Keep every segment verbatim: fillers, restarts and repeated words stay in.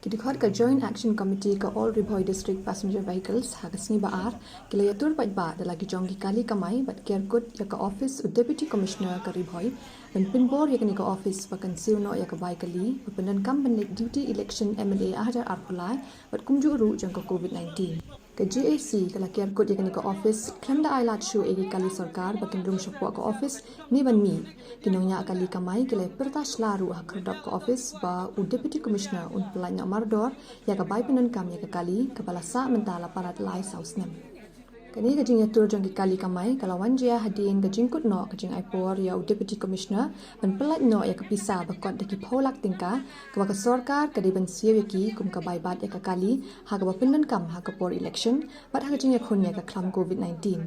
Dkhot ka Joint Action Committee ka All Ri Bhoi District Passenger Vehicles ha ka sngi Ba-ar ki la ïatur paidbah da la ki jong ki kali kamai bad kiar kut ïa ka office u Deputy Commissioner ka Ri Bhoi ban pynbor ïa kane ka office ba kan siew noh ïa ka bai kali ba pyndonkam ban leit duty election M L A ar hajar arphew lai bad kumjuh ruh jong ka COVID nineteen. Ka J A C ka la kiar kut ïa kane ka office khlem da ai lad shuh ïa ki kali sorkar ba kin rung shapoh ka office ne ban mih. Ki nongñiah kali kamai ki la pyrta shla ruh ha khyrdop ka office ba u Deputy Commissioner un pyllait noh mardor ïa ka bai pyndonkam ïa ka kali kaba la sah mynta la palat lai saw snem. Kane ka jingïatur jong ki kali kamai ka la wan jia hadien ka jingkut noh ka jingai por ïa u Deputy Commissioner ban pyllait noh ïa ka pisa ba kot da ki phew lak tyngka kaba ka sorkar ka dei ban siew ïa ki kum ka bai bat ïa ka kali ha kaba pyndonkam ha ka por election bad ha ka jingïakhun ïa ka khlam COVID nineteen.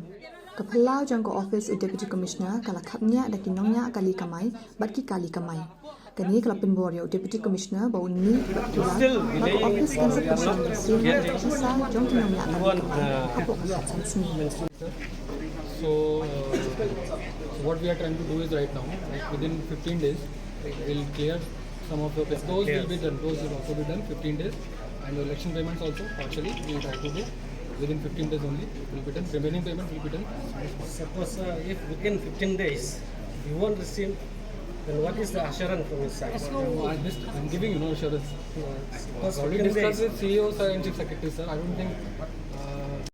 Ka phyllaw jong ka office u Deputy Commissioner ka la khapngiah da ki nongñiah kali kamai bad ki kali kamai. Kane ka la pynbor ïa u Deputy Commissioner ba un mih bad phyllaw ba ka office kan sa pynshong da sien ïa ka pisa jong ki nongñiah kali kamai hapoh ka khatsan sngi. So, uh, so what we are trying to do is right now, like within fifteen days, we'll clear some of the those will be done. Those will also be done fifteen days, and the election payments also partially we'll try to do within fifteen days only will be done. Remaining payment will be done. Suppose uh, if within fifteen days you won't receive, then what is the assurance from his side? No, I just I'm giving you no assurance. Suppose Already fifteen discussed days. With C E O sir and Chief Secretary sir. I don't think